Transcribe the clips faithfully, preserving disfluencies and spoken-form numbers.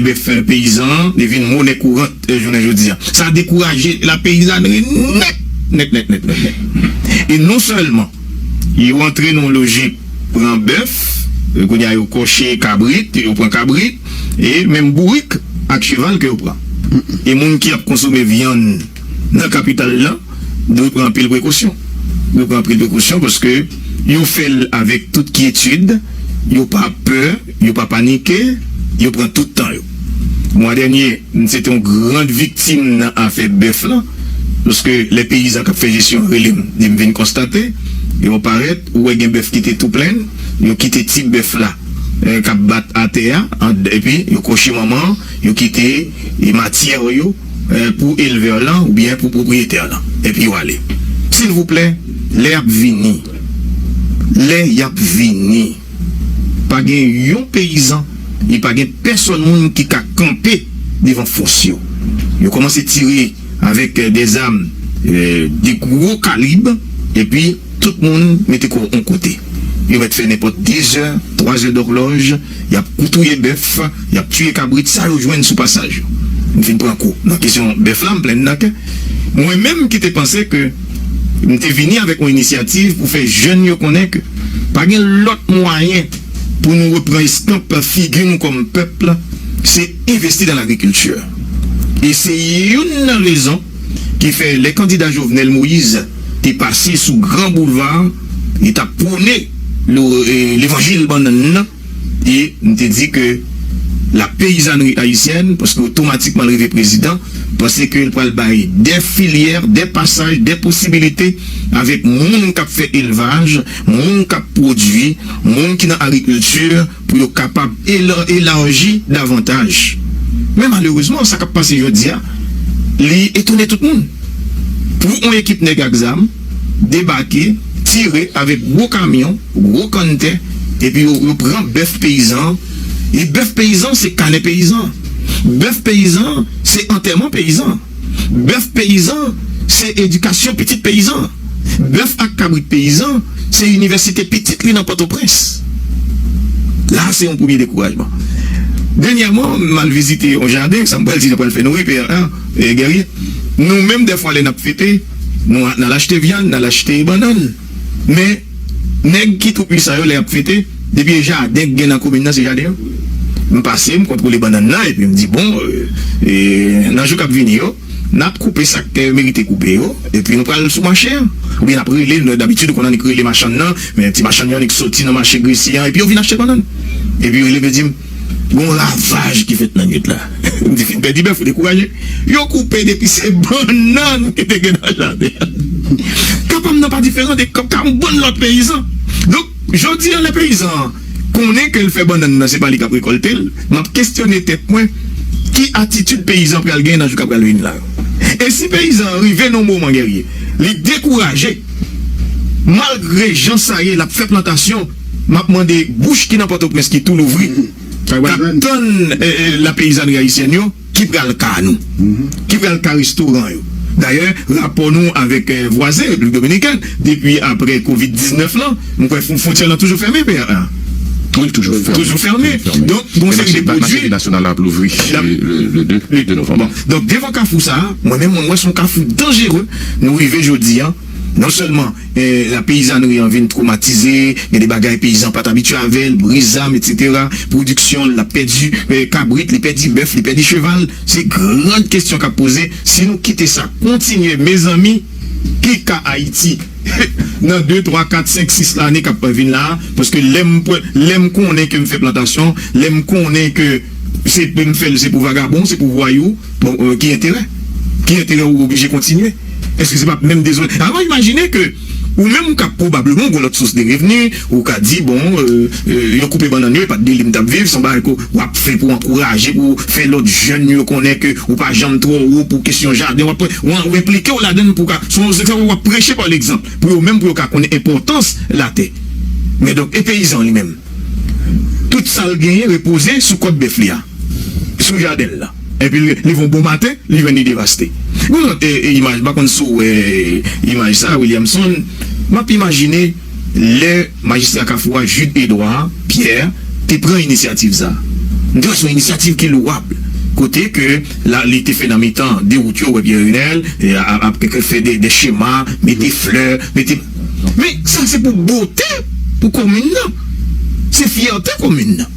bèf peyizan an, li vin monè kourant, eh, jounen jodi a. Sa dekouraje lapeyizanri nèt, nèt, nèt, nèt, nèt, nèt. E non sèlman yo antre nan yon lojik pran bèf, eh, kounye a yo kòche kabrit, yo pran kabrit, e menm bourik ak cheval ke yo pran. E moun ki ap konsome vyann nan kapital la, dwe pran anpil prekosyon. Dwe pran anpil prekosyon paske yo fè l avèk tout kyetid, yo pa pè, yo pa panike, yo pran tout tan yo. Mwa dènye, m se te yon gran viktim nan afè bèf lan, paske lè peyizan k ap fè jesyon rele m, di m vin konstate, yo parèt, ou wè gen bèf ki te tou plenn, yo kite ti bèf la, eh, k ap bat atè a, an, epi yo kòche manman an, yo kite, eh, matyè yo, eh, pou elvè lan oubyen pou pwopriyetè lan. Epi yo ale. Silvouplè, lè y ap vini, lè y ap vini, pa gen yon peyizan, e pa gen pèsòn moun ki ka kanpe devan fòs yo. Yo kòmanse tire avèk, eh, de zam, eh, de gwo kalib, epi tout moun mete kò w yon kote. Yo mèt fè nenpòt de zè, twa zè dòlòj, y ap koutouye bèf, y ap tiye kabrit, sa yo jwenn sou pasaj yo. M fin pran kou. Nan kesyon bèf la, m plen nan kè. Mwen menm ki te panse ke m te vini avèk yon inisyativ pou fè jèn yo konnen ke pa gen lòt mwayen pou nou repran estanp figi nou kòm pèp, se envesti dans l'agriculture. E se youn nan rezon ki fè lè kandida Jovenel Moïse te pase sou Gran Boulva, li t ap pwone lo-, e, levanjil bannann nan, e m te di ke la peyizanri ayisyèn, paske otomatikman l rive prezidan, panse ke l pral bay de filyè, de pasaj, de posibilite avèk moun k ap fè elvaj, moun k ap pwodui, moun ki nan agrikilti, pou yo kapab ela-, elaji davantaj. Men malerezman, sa k ap pase jodi a, li etone tout moun. Pou yon ekip nèg ak zam debake, tire avèk gwo kamyon, gwo kanntè, epi yo, yo pran bèf peyizan. E bèf peyizan, se kanè peyizan. Bèf peyizan, se antèman peyizan. Bèf peyizan, se edikasyon pitit peyizan. Bèf ak kabrit peyizan, se inivèsite pitit li nan Pòtoprens. La, se yon premye dekourajman. Dènyèman, m al vizite yon jaden, sa m pral di, nou pral fè nou ri, P R, e, Guerrier. Nou menm, dèfwa, lè n ap fete, nou, n al achte vyann, n al achte bannann. Men, nèg ki tou pwisan yo, lè y ap fete, depi e jaden k gen nan komin nan, se jaden yo. M pase, m kontwole bannann nan, epi m di, bon, e, e, nan jou k ap vini yo, n ap koupe sa k merite koupe yo, epi nou pral sou mache an. Oubyen n ap rele, nou, dabitid, ou konn annik rele machann nan, men ti machann yo annik soti nan mache Gresye an, epi yo vin achte bannann. Epi yo rele m, yo di m, gon ravaj ki fèt nan nwit la. M di, fin pèdi bèf, ou dekouraje. Yo koupe depi se bannann ki te gen nan jaden an. Ka pa m nan pa diferan de ka, ka yon bann lòt peyizan. Donk, jodi a, lè peyizan an konnen ke l fè bannann nan, se pa li k ap rekòlte l, m ap kesyone tèt mwen, ki atitid peyizan pral gen nan jou k ap pral vini la yo? E si peyizan an rive nan yon moman, Guerrier, li dekouraje, malgre jan sa ye, l ap fè plantasyon, m ap mande bouch ki nan Pòtoprens ki tou louvri, k ap tann, e, e, lapeyizanri ayisyèn yo, ki pral ka nou, ki pral ka restoran yo. Dayè, rapò nou avèk, e, vwazen, Repiblik Dominikèn, depi apre kovid diznèf lan, m kwè fon-, fwontyè lan toujou fèmen, P R A. Wi, toujou fèmen. Toujou fèmen. Toujou fèmen. Donk, gon seri de pwodui. Mache nasyonal la ap louvri le, le de, le de novanm. Bon. Donk, devan kafou sa a, mwen menm, mwen wè se yon kafou danjere. Nou rive jodi a, non sèlman, e, lapeyizanri an vin twomatize, gen de bagay peyizan pa t abitye avè l, bri zam, etsetera. Pwodiksyon l, l ap pèdi, e, kabrit, li pèdi bèf, li pèdi cheval. Se gran kesyon k ap poze. Si nou kite sa kontinye, mezanmi, ki ka Ayiti nan de, twa, kat, senk, sis lane k ap vin la a? Paske lè m pran, lè m konnen ke m fè plantasyon, lè m konnen ke se, m fè l, se pou vagabon, se pou vwayou, bon, e, ki enterè? Ki enterè ou oblije kontinye? Èske se pa menm dezòd? Alò, imajine ke ou menm ou ka pwobableman gon lòt sous de revni, ou ka di, bon, e, e, yo koupe bannann yo, e pa t de li m t ap viv, se yon bagay ke w ap fè pou ankouraje, pou fè lòt jèn yo konnen ke ou pa janm twò wo pou kesyon jaden, w ap, w, w enplike w ladan l pou w ka, se yon, se w ap preche pa legzanp, pou yo menm, pou yo ka konnen enpòtans latè. Men donk, e peyizan li menm? Tout sa l genyen repoze sou kòt bèf li a, sou jaden l la. Epi l leve yon bon maten, li jwenn li devaste. Gon lòt, e, e, imaj, m pa konn si w wè, e, imaj sa, Williamson. M ap imajine lè majistra Kafou a, Jude Edouard Pierre, te pran inisyativ sa. M te wè se yon inisyativ ki lwab. Kote ke la, li te fè nan mitan de wout yo, wè Pierre Runel, e, ap, ap, ap fè de, de chema, mete flè, mete. Men, sa se pou bote pou komin nan. Se fyète komin nan.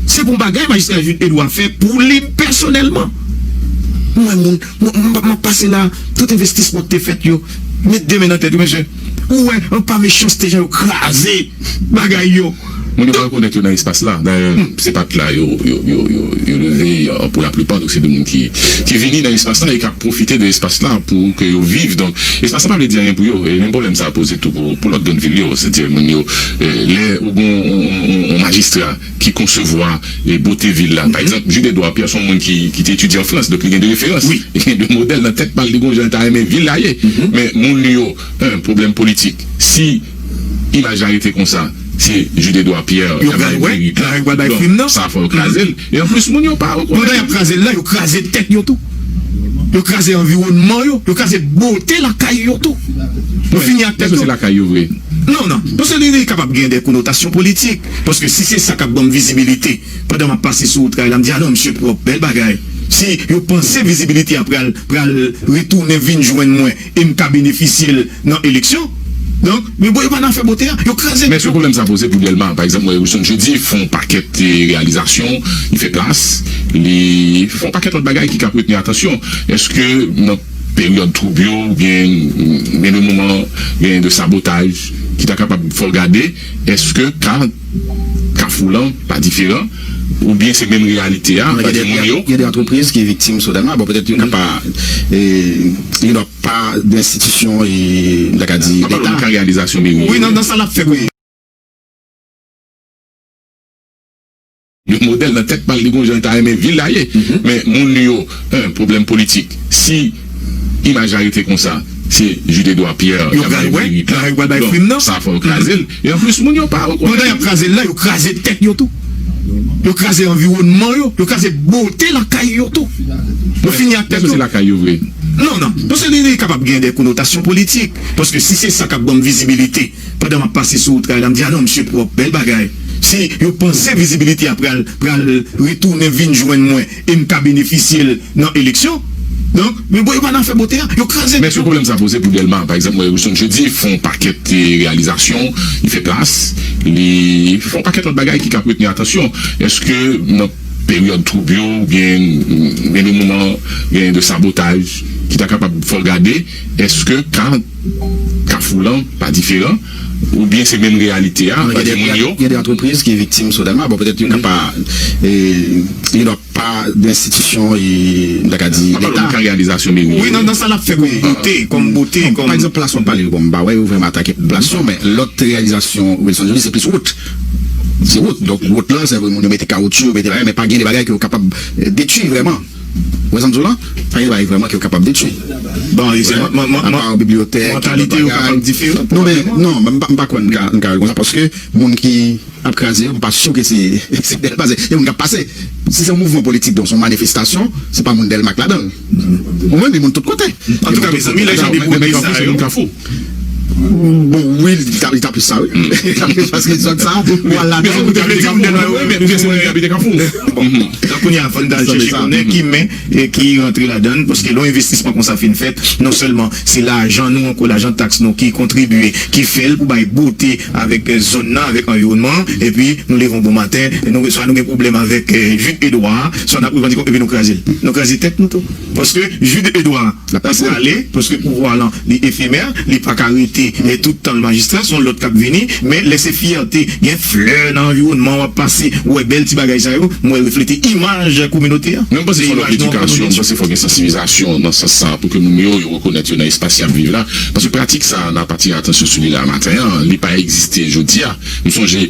Se pou bagay majistra Jude Edouard fè pou li pèsonèlman. Mwen, moun, mwen, mwen, mwen pase la, tout envestisman ki te fèt yo, met de men nan tèt yo, mesye. Ou wè, anpa mechanste jan yo kraze bagay yo. Moun yo pa rekonèt yo nan espas la. Dayè, se pa t la yo, yo, yo, yo, yo leve, euh, pou laplipa. Donk, se de moun ki, ki vini nan espas la e k ap pwofite de espas la pou ke yo viv. Donk, espas la pa vle di anyen pou yo. E menm pwoblèm sa a poze tou pou, pou lòt grann vil yo. Sètadi, moun yo, euh, lè ou gon yon, yon, yon, yon majistra ki konsevwa e bote vil la. Pa egzanp, Jude Edouard Pierre se yon moun ki, ki te etidye an Frans, donk li gen de referans. Li gen de modèl nan tèt pa l, li gon jan l ta renmen vil la ye. Men moun li yo, en, pwoblèm politik. Si imaj la rete konsa, se Jude Edouard Pierre k ap bay merit la. Donk, sa fò yo kraze l. E anplis, moun yo pa rekonèt. Pandan y ap kraze l la, yo kraze tèt yo tou. Yo kraze anviwònman yo, yo kraze bote lakay yo tou. Yo fini ak tèt yo. Èske se lakay yo vre? Non, non. Paske li, li kapab gen de konotasyon politik. Paske si se sa k ap ban m vizibilite, pandan m ap pase sou wout kay la, m di, "Ah non, misye pwòp, bèl bagay." Si yo panse vizibilite a pral, pral retounen vin jwenn mwen e m ka benefisye l nan eleksyon, donk, men bon, yo pa nan afè bote a, yo kraze. Men èske pwoblèm sa poze pou Dèlma? Pa egzanp, mwen, Wilson Jeudi fè yon pakèt, eh, reyalizasyon, li fè plas, li fè yon pakèt lòt bagay ki ka retni atansyon. Èske nan peryòd twoub yo, oubyen, mm, gen de moman, gen de sabotaj ki ta kapab fè w gade, èske ka Kafou lan pa diferan, oubyen se menm reyalite a, sètadi moun yo? Gen de antrepriz ki viktim sou Dèlma. Bon, petèt yo ka pa, e, yo pa de enstitisyon, e, m ta ka di, Leta. Nan ka reyalizasyon meri yo. Wi, nan, nan sa l ap fè, wi. Yon modèl nan tèt pa l, li gon jan l ta renmen vil la ye. Men moun li yo, en, pwoblèm politik. Si imaj la rete konsa, se Jude Edouard Pierre k ap bay merit la. Donk, sa fò yo kraze l. E anplis, moun yo pa rekonèt. Pandan y ap kraze l la, yo kraze tèt yo tou. Yo kraze anviwònman yo, yo kraze bote lakay yo tou. Yo fini ak tèt yo. Èske se lakay yo vre? Non, non. Paske li, li kapab gen de konotasyon politik. Paske si se sa k ap ban m vizibilite, pandan m ap pase sou wout kay la, m di, "Ah non, misye pwòp, bèl bagay." Si yo panse vizibilite a pral, pral retounen vin jwenn mwen e m ka benefisye l nan eleksyon, donk, men bon, yo pa nan afè bote a, yo kraze. Men èske pwoblèm sa poze pou Dèlma? Pa egzanp, mwen, Wilson Jeudi fè yon pakèt, eh, reyalizasyon, li fè plas, li fè yon pakèt lòt bagay ki ka retni atansyon. Èske nan peryòd twoub yo, oubyen, mm, gen de moman, gen de sabotaj ki ta kapab fè w gade, èske ka Kafou lan pa diferan, oubyen se menm reyalite a, sètadi moun yo? Gen de antrepriz ki viktim sou Dèlma. Bon, petèt yo ka pa, e, yo pa de enstitisyon, e, m ta ka di, Leta. Nan ka reyalizasyon meri yo. Wi, nan, nan sa l ap fè kòm bote, kòm bote, kòm. Pa egzanp, plas w ap pale yo, bon, m pa wè yo vrèman atake plas yo, men lòt reyalizasyon Wilson Jeudi, se plis wout. Se wout. Donk, wout lan, se vre, moun yo mete kawotchou, yo mete bagay, men pa gen de bagay ke yo kapab, e, detwi vrèman. Ou wè sa m di w la? Pa gen bagay vrèman ke yo kapab detwi. Bon, e se man-, man-, man-, apa bibliyotèk, mantalite yo kapab diferan. Non, men, non, men m pa, m pa kwè n ka, n ka wè l konsa, paske moun ki ap kraze yo, m pa si ke se, se Dèlma, se, se moun k ap pase. Si se yon mouvman politik, donk se yon manifestasyon, se pa moun Dèlma k ladan l. Ou konprann? Li moun tout kote. Antouka, mezanmi, lè jan de bote sa yo. Bon, wi, li ta, li ta plis sa, wi. Li ta plis paske zòn sa, ou al ladan. Bon, kounye a, fò n ta al chèche konnen ki men, e, ki rantre ladan l, paske lè yon envestisman konsa fin fèt, non sèlman se lajan nou, ankò lajan taks nou ki kontribye, ki fè l pou bay bote avèk, e, zòn nan, avèk anviwònman an, epi nou leve yon bon maten, nou, swa nou gen pwoblèm avèk, e, Jude Edouard, swa n ap revandike, epi nou kraze l. Nou kraze tèt nou tou. Paske Jude Edouard pa prale, paske pouvwa lan, li efemè, li pa ka rete, e, tout tan l majistra, se yon lòt k ap vini, men lè se fyète, gen flè nan anviwònman w ap pase, ou wè bèl ti bagay sa yo, m wè l reflete imaj kominote a. Men m panse fò gen edikasyon, m panse fò gen sansibilizasyon nan sans sa pou ke moun yo, yo rekonèt yo nan espas y ap viv la. Paske pratik sa a, n ap atire atansyon sou li la maten an, li pa egziste jodi a. M sonje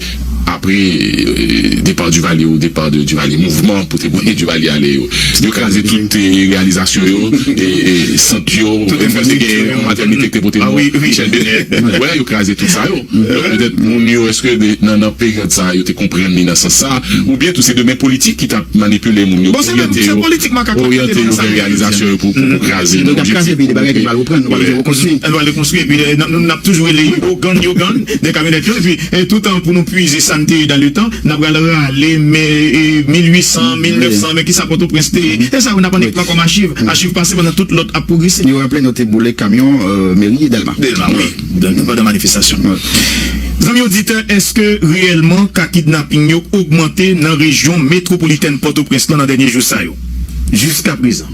apre, e, depa Duvalier, ou depa de Duvalier, mouvman pou te voye Duvalier ale yo. Yo kraze tout reyalizasyon yo, sant yo, mwen panse gen yon matènite ki te pote non Michèl Benè. Wè, yo kraze tout sa yo. Petèt moun yo, èske nan peryòd sa a yo te konprann li nan sans sa, oubyen tou se de men politik ki t ap manipile moun yo, oryante yo, oryante yo vè reyalizasyon yo pou kraze objektif. Nou pral rekonstwi epi n ap toujou rele yo gang, yo gang, de kamyonèt yo, epi toutan pou nou pwize sa n te ye dan le tan, n ap pral rale men mil uit san, mil nèf san, men kisa Pòtoprens te ye. E sa yo n ap annik pran kòm achiv, achiv pase pandan tout lòt ap pwogrese. Yo raple nou te boule kamyon meri Dèlma. Dèlma, wi, pandan manifestasyon. Zanmi oditè, èske reyèlman ka kidnaping yo ogmante nan rejyon metwopolitèn Pòtoprens lan nan dènye jou sa yo? Jiskaprezan,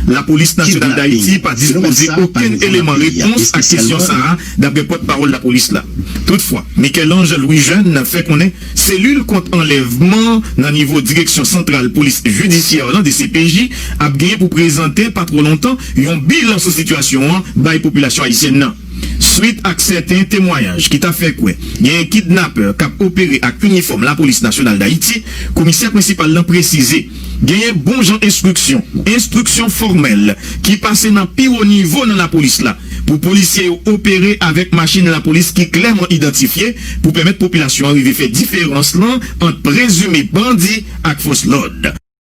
Lapolis Nasyonal d Ayiti pa dispoze okenn eleman repons ak kesyon sa a, dapre pòtpawòl lapolis la. Toutfwa, Michel-Ange Louis Jeune fè konnen selil kont anlèvman nan nivo Direksyon Santral Polis Jidisyè lan, D C P J, ap genyen pou prezante pa twò lontan yon bilan sou sitiyasyon an bay popilasyon ayisyèn nan. Swit ak sèten temwayaj ki ta fè kwè genyen kidnapè k ap opere ak inifòm Lapolis Nasyonal d Ayiti, komisè prensipal lan presize genyen bon jan enstriksyon, enstriksyon fòmèl, ki pase nan pi wo nivo nan lapolis la pou polisye yo opere avèk machin lapolis ki klèman idantifye pou pèmèt popilasyon an rive fè diferans lan ant prezime bandi ak fòs lòd.